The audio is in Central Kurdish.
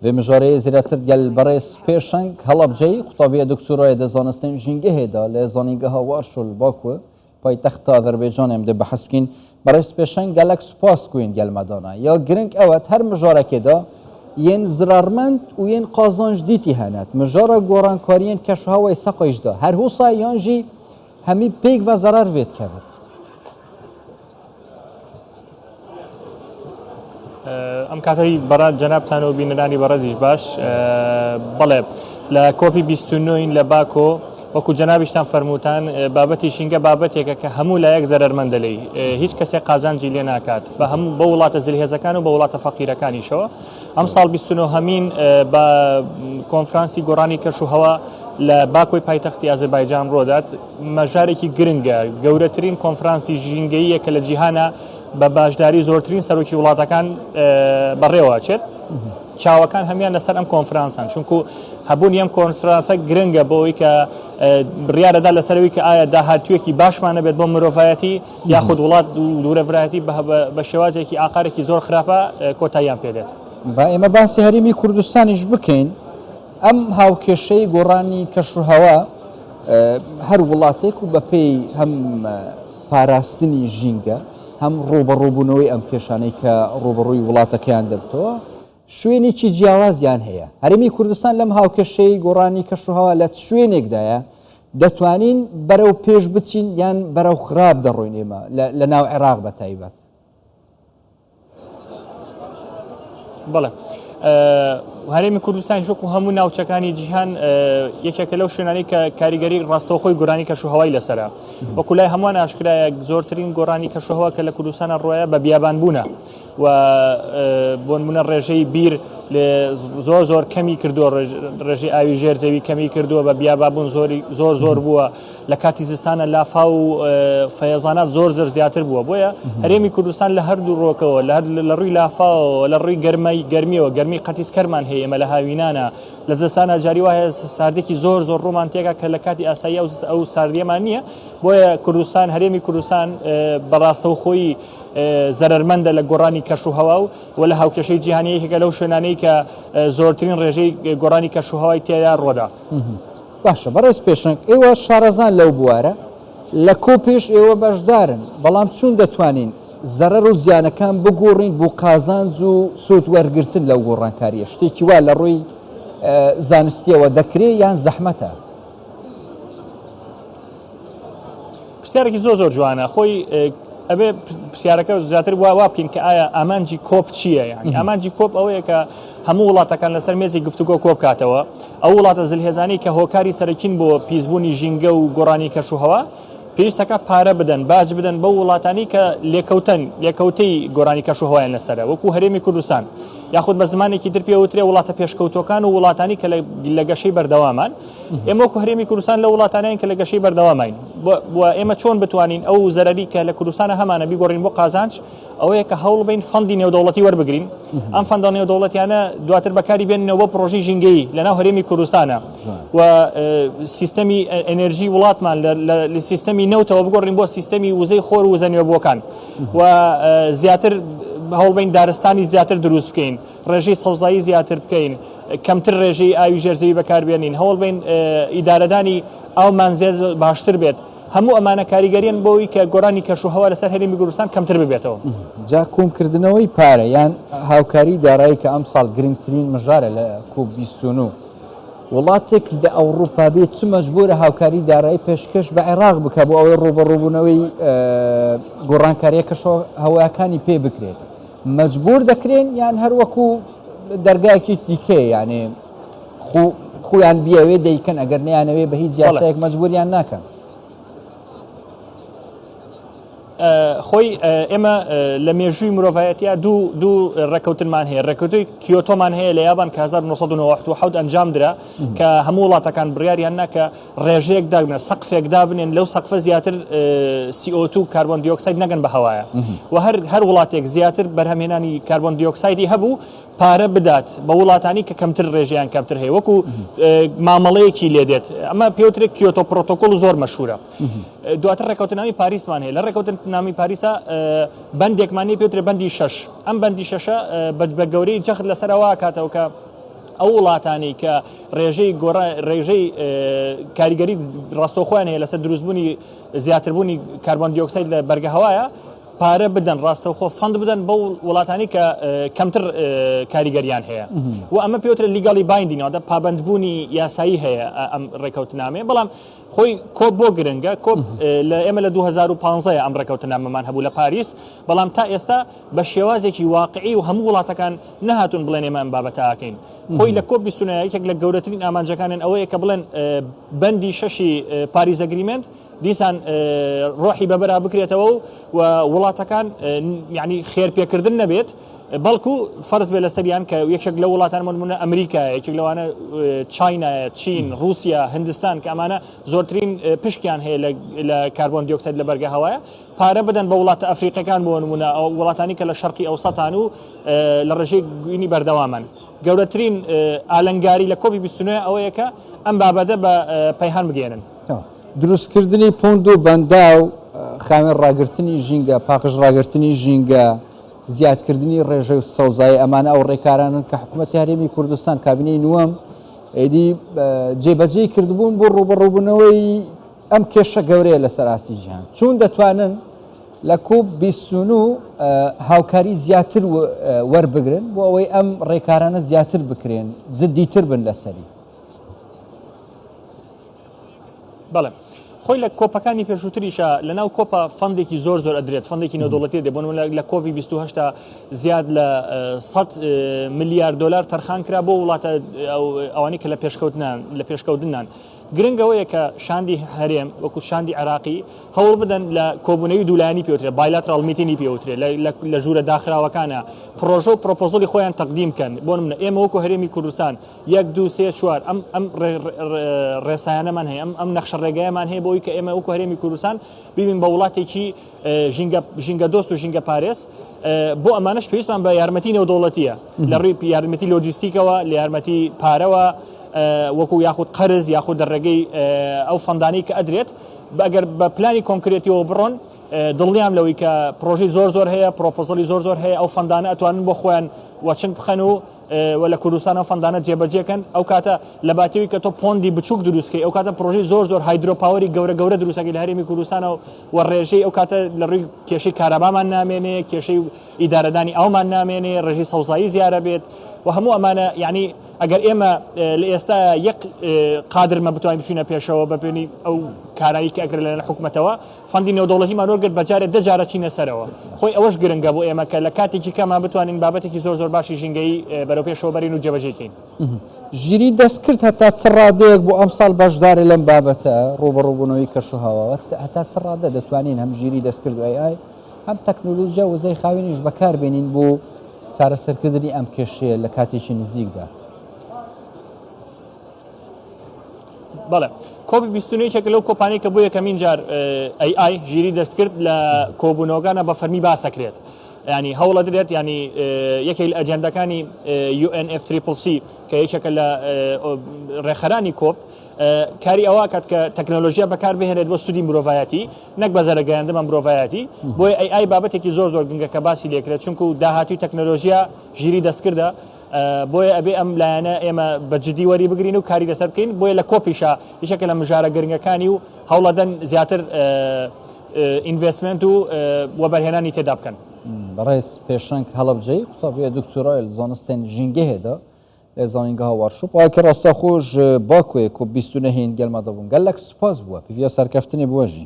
Vê mijarê zêdetir gel berêz Pêşeng Helebceyî qutabiya doktorayê di zanistên jîngehê de li Zanîngeha Warşo li Baku paytexta Azerbaycanê em dê behs bikîn. Berêz Pêşeng gelek spas ku yên gel me dane. Ya giring ew e di her mijarekê de yên zirarmend û yên qazanc dîtî hene. Di mijara gorankariyên keşûhewayê seqayîş de her hosa yan jî hemî pêk ve zerer vê dikevit. ئەم کاتەی بەڕا جەنابتان و بینەرانی بەڕێزیش باش بەڵێ لە کۆپی 29 لە باکۆ وەکو جەنابیشتان فەرمووتان بابەتی ژینگە بابەتێکە کە هەموو لایەک زەرەرمەندە لێی هیچ کەسێک قازانجی لێ ناکات بە هەموو بە وڵاتە زلهێزەکان و بە وڵاتە فەقیرەکانیشەوە ئەم ساڵ 29هەمین بە کۆنفرانسی گۆڕانی کەش و هەوا لە باکۆی پایتەختی ئازربایجان ڕۆدات مەژارێکی گرنگە، گەورەترین کۆنفرانسی ژینگەییە کە لە جیهانا بە باشداری زۆرترین سەرۆکی وڵاتەکان بەڕێوەچێت. چاوەکان هەمان لەسەر ئەم کۆنفرانسان چونکو هەبوونی ئەم کۆنفرانسە گرنگە بۆ ئەوەی کە بڕیارەدا لەسەرەوەی کە ئایا داهاتوویەکی باشمان نەبێت بۆ مرۆڤایەتی یاخود وڵات دوورەڤایەتی بە شێوازێکی ئاقارێکی زۆر خراپە کۆتاییان پێدێت. با ئێمە باسی هەرێمی کوردستانیش بکەین. ئەم هاوکێشەی گۆڕانی کەشوهەوا هەر وڵاتێک و بەپێی هەم پاراستنی ژینگە هەم ڕووبەڕووبوونەوەی ئەم کێشانەی کە ڕووبەڕووی وڵاتەکەیان دەبتەوە شوێنێکی جیاوازیان هەیە. هەرێمی کوردستان لەم هاوکێشەی گۆڕانی کەشوهەوا لە چ شوێنێکدایە؟ دەتوانین بەرەو پێش بچین یان بەرەو خراپ دەڕۆین ئێمە لە ناو عێراق بە تایبەت؟ بەڵێ هەرێمی کوردستان وەکو هەموو ناوچەکانی جیهان یەکێکە لەو شوێنانی کە کاریگەری ڕاستەوخۆی گۆرانی کەشوهوای لەسرە وەکو لای هەمووان ئاشکرایە زۆرترین گۆڕانی کەشوهوا کە لە کوردستانە ڕۆیە بە بیابان بوونە و بۆنمونە ڕێژەی بیر زۆر زۆر کەمی کردووە ڕێژەی ئاوی ژێر زەوی کەمی کردووە بە بیابابوون زۆری زۆر زۆر بووە لە کاتی زستانە لافاو و فەیەزانات زۆر زۆر زیاتر بووە بۆیە هەرێمی کوردستان لە هەردوو ڕۆکەوە لە لە ڕووی لافاوەوە لە ڕووی گەرمای گەرمیەوە گەرمی قەتیسکەرمان هەیە ئێمە لە هاوینانە لە زستانە جاری وایە ساردێکی زۆر زۆر ڕوومان تێکا کە لە کاتی ئاسایی ئەو ئەو ساردیەمان نییە بۆیە کوردستان هەرێمی کوردستان بە ڕاستەوخۆیی زەرەرمەندە لە گۆڕانی کەش و هەوا و و لە هاوکێشەی جیهانی یەکێکە لەو شوێنانەی کە زۆرترین ڕێژەی گۆڕانی کەش و هەوای تێدا ڕۆدا. باشە بەڕێز پێشەنگ ئێوە شارەزان لەو بوارە لە کۆپیش ئێوە بەشدارن بەڵام چون دەتوانین زەرەر و زیانەکان بگۆڕین بۆ قازانج و سوود وەرگرتن لەو گۆڕانکاریە شتێکی وا لە ڕووی زانستیەوە دەکرێ یان زەحمەتە؟ پرسیارێکی زۆر زۆر جوانە خۆی ئەبێ پرسیارەکە زیاتر وا وا بکەین کە ئایا ئامانجی کۆپ چییە یعنی ئامانجی کۆپ ئەوەیە کە هەموو وڵاتەکان لەسەر مێزی گفتوگۆ کۆبکاتەوە ئەو وڵاتە زلهێزانەی کە هۆکاری سەرەکین بۆ پیسبوونی ژینگە و گۆڕانی کەشوهەوا پێویستەکە پارە بدەن باج بدەن بەو وڵاتانی کە لێکەوتن لێکەوتەی گۆڕانی کەشوهەوایان لەسەرە وەکو هەرێمی کوردستان یاخود بە زمانێکی تر پێوترێ وڵاتە پێشکەوتوەکان و وڵاتانی کە لە گەشەی بەردەوامان ئێمە وەکو هەرێمی کوردستان لە وڵاتانین کە لە گەشەی بەردەوامین و ئێمە چۆن بتوانین ئەو زەرەری کە لە کوردستانە هەمانە بیگۆڕین بۆ قازانج ئەوەیە کە هەوڵ بین fund ی نێودەوڵەتی وەربگرین ئەم fund ە نێودەوڵەتیانە دواتر بەکاری بێننەوە بۆ پرۆژەی ژینگەیی لە ناو هەرێمی کوردستانە و سیستەمی ئەنێرژی وڵاتمان لە سیستەمی نەوتەوە بگۆڕین بۆ سیستەمی وزەی خۆر و وزە نوێبووەکان و زیاتر هەوڵبین دارستانی زیاتر دروست بکەین ڕێژەی سەوزایی زیاتر بکەین، کەمتر ڕێژەی ئاوی ژێر زەوی بەکاربێنین، هەوڵبەین ئیدارەدانی ئاومان زێز باشتر بێت، هەموو ئەمانە کاریگەرین بۆ ئەوەی کە گۆڕانی کەشوهەوا لەسەر هەرێمی کوردستان کەمتر ببێتەوە. جا کۆمکردنەوەی پارە یان هاوکاری دارایی کە ئەمساڵ گرنگترین مژارە لە کۆپ 29، وڵاتێک لە ئەوڕوپا بێت چ مەجبورە هاوکاری دارایی پێشکەش بە عێراق بکە بۆ ئەوەی ڕووبەڕووبوونەوەی گۆڕانکارییە کەشوهەوایەکانی پێ بکرێت، مەجبور دەکرێن یان هەر وەکو دەرگایەکی دیکەیە یانێ خۆیان بیەوێ دەیکەن ئەگەر نیانەوێ بە هیچ یاسایەک مەجبوریان ناکەن. خۆی ئێمە لە مێژووی مرۆڤایەتیا دوو دوو ڕێککەوتنمان هەیە ڕێککەوتوی کیۆتۆمان هەیە لە یابان کە 1997 ئەنجام درا کە هەموو وڵاتەکان بڕیاریان ناکە ڕێژەیەک دابنێن، سەقفێک دابنێن، لەو سەقفە زیاتر CO2 کاربۆن دیۆکساید نەگەن بە هەوایە و هەر هەر وڵاتێک زیاتر بەرهەمهێنانی کاربۆن دیۆکسایدی هەبوو پارە بدات بە وڵاتانی کە کەمتر ڕێژیان کەمتر هەیە وەکو مامەڵەیەکی لێدێت ئەمە پێوترێت کیۆتۆ پرۆتۆکۆل زۆر مەشهورە دواتر ڕێکەوتنامی پاریسمان هەیە لە ڕێکەوتنامی پاریسا بەندێکمانی پێوترێ بەندی شەش ئەم بەندی شەشە بە گەورەی جەخت لەسەرەوە کاتەوە کە. ئەو وڵاتانەی کە ڕێژەی گۆڕا ڕێژەی کاریگەری ڕاستەوخۆیان هەیە لەسەر دروستبوونی زیاتربوونی کاربۆن دیۆکساید لە بەرگە هەوایە پارە بدەن ڕاستەوخۆ fund بدەن بەو وڵاتانی کە کەمتر کاریگەریان هەیە و ئەمە پێوترە legally binding واتە پابەندبوونی یاسایی هەیە ئەم ڕێکەوتنامەیە بەڵام خۆی COP بۆ گرنگە COP لە ئێمە لە 2015 ئەم ڕێکەوتنامەمان هەبوو لە پاریس بەڵام تا ئێستا بە شێوازێکی واقعی و هەموو وڵاتەکان نەهاتون بڵێن ئێمە ئەم بابەتە ئاکەین خۆی لە COP 29 یەکێک لە گەورەترین ئامانجەکانیان ئەوەیە کە بڵێن بەندی شەشی Paris Agreement دیسان ڕۆحی بەبەرا بکرێتەوە و وڵاتەکان یعنی خێرپێکردن نەبێت بەڵکو فەرز بێ لەسەریان کە یەکێک لە وڵاتان مونمونە ئەمریکا یەکێک لەوانە چینایە چین رووسیا هندستان کە ئەمانە زۆرترین پشکیان هەیە لە کاربۆن دیۆکساید لە بەرگە هەوایە پارە بدەن بە وڵاتە ئەفریقەکان بۆ نمونە ئەو وڵاتانی کە لە شەرقی ئەوسەتان و لە ڕێژەی گوینی بەردەوامن گەورەترین ئالنگاری لە COP ی 29 ئەوەیە کە ئەم بابەتە بە پەیهان بگەێنن. دروستکردنی پۆند و بەنداو، خاوێن ڕاگرتنی ژینگە، پاکژ ڕاگرتنی ژینگە، زیادکردنی ڕێژەی سەوزایی ئەمانە ئەو ڕێکارانەن کە حکوومەتی هەرێمی کوردستان کابینەی نووەم ئێدی جێبەجێی کردبوون بۆ ڕووبەڕووبوونەوەی ئەم کێشە گەورەیە لەسەر ئاستی جیهان. چون دەتوانن لە COP 29 هاوکاری زیاتر وەربگرن بۆ ئەوەی ئەم ڕێکارانە زیاتر بکرێن، جدیتر بن لەسەری؟ بەڵێ خۆی لە COP ەکانی پێشووتریشە لە ناو COP ە fund ێکی زۆر زۆر ئەدرێت fund ێکی نێودەوڵەتی دێ بۆ لە COP ی 28 زیاد لە 100 ملیار دلار تەرخان کرا بۆ وڵاتە ئەوانەی کە لە پێشکەوتنان لە پێشکەوتنان گرنگ ئەوەیە کە شاندی هەرێم وەکو شاندی عێراقی هەوڵ بدەن لە کۆبوونەوەی دوولایەنی پێوترێ bilateral meeting ی پێوترێ لە ژوورە داخراوەکانە پرۆژە و proposal ی خۆیان تەقدیم کەن بۆ منە ئێمە وەکو هەرێمی کوردستان یەک دوو سێ چوار ئەم ئەم ڕێسایانەمان هەیە ئەم ئەم نەخشە ڕێگایەمان هەیە بۆی کە ئێمە وەکو هەرێمی کوردستان ببین بە وڵاتێکی ژینگە ژینگە دۆست و ژینگە پارێز بۆ ئەمانەش پێویستمان بە یارمەتی نێودەوڵەتیە لە ڕووی یارمەتی لۆجیستیکەوە لە یارمەتی پارەوە وەکو یاخود قەرز یاخود لە ڕێگەی ئەو fund انەی کە ئەدرێت ئەگەر بە پلانی کۆنکرێتیەوە بڕۆن دڵنیام لەوەی کە پرۆژەی زۆر زۆر هەیە proposal ی زۆر زۆر هەیە ئەو fund انە ئەتوانن بۆ خۆیان وەچنگ بخەن و و لە کوردستان ئەو fund انە جێبەجێ کەن ئەو کاتە لە باتیوی کە تۆ pond ی بچووک دروستکەی ئەو کاتە پرۆژەی زۆر زۆر hydro power ی گەورە گەورە دروستەکەی لە هەرێمی کوردستانەوە و ڕێژەی ئەو کاتە لە ڕووی کێشەی کارەبامان نامێنێ کێشەی ئیدارەدانی ئاومان نامێنێ ڕێژەی سەوزایی زیارە بێت و هەموو ئەمانە یعنی ئەگەر ئێمە لە ئێستا یەک قادرمە بتوانین بچینە پێشەوە بەپێنی ئەو کارایی کە ئەگرێت لەلایەن حکومەتەوە fund ی نێودەوڵەتیمان وەرگرت بە جارێ دە جارە چینە سەرەوە. خۆی ئەوەش گرنگە بۆ ئێمە کە لە کاتێکی کەما بتوانین بابەتێکی زۆر زۆر باشی ژینگەیی بەرەو پێشەوە بەرین و جێبەجێی کەین. ژیری دەستکرد هەتا چ ڕادەیەک بۆ ئەمساڵ بەشدارە لەم بابەتە ڕووبەڕووبوونەوەی کەشوهەوا و هەتا چ ڕادە دەتوانین هەم ژیری دەستکرد و AI هەم تەکنۆلۆژیا و وزەی خاوێنیش بەکاربێنین بۆ چارەسەرکردنی ئەم کێشەیە لە کاتێکی نزیکدا؟ بەڵێ COP ی 29 یەکێکە لەو COP انەی کە بۆ یەکەمین جار AI ژیری دەستکرد لە کۆبوونەوەکانە بە فەرمی باسەکرێت ینی هەوڵە درێت ینی یەکێک لە ئەجندەکانی UNFCCC کە یەکێکە لە ڕێکخەرانی COP کاری ئەوە کات کە تەکنۆلۆژیا بەکار بهێنێت بۆ سوودی مرۆڤایەتی نەک بە زەرەگەیاندن بە مرۆڤایەتی بۆیە AI بابەتێکی زۆر زۆر گرنگە کە باسی لێکرێت چونکو داهاتوی تەکنۆلۆژیا ژیری دەستکردە بۆیە ئەبێ ئەم لایەنە ئێمە بە جدی وەری بگرین و کاری لەسەر بکەین بۆیە لە COP یشا یەکێکە لە مژارە گرنگەکانی و هەوڵەدەن زیاتر investment و وەبەرهێنانی تێدا بکەن. بەڕێز پێشەنگ هەڵەبجەیی قوتابیە دکتۆرای زانستێن ژینگەهێ دا لە زانینگەها وارشۆ پایەکی ڕاستەخۆ ژ باکۆیە COP 29 هین گەل مە دەبوون گەلەک سوپاس بووە پیڤیا سەرکەفتنێ بووە ژی.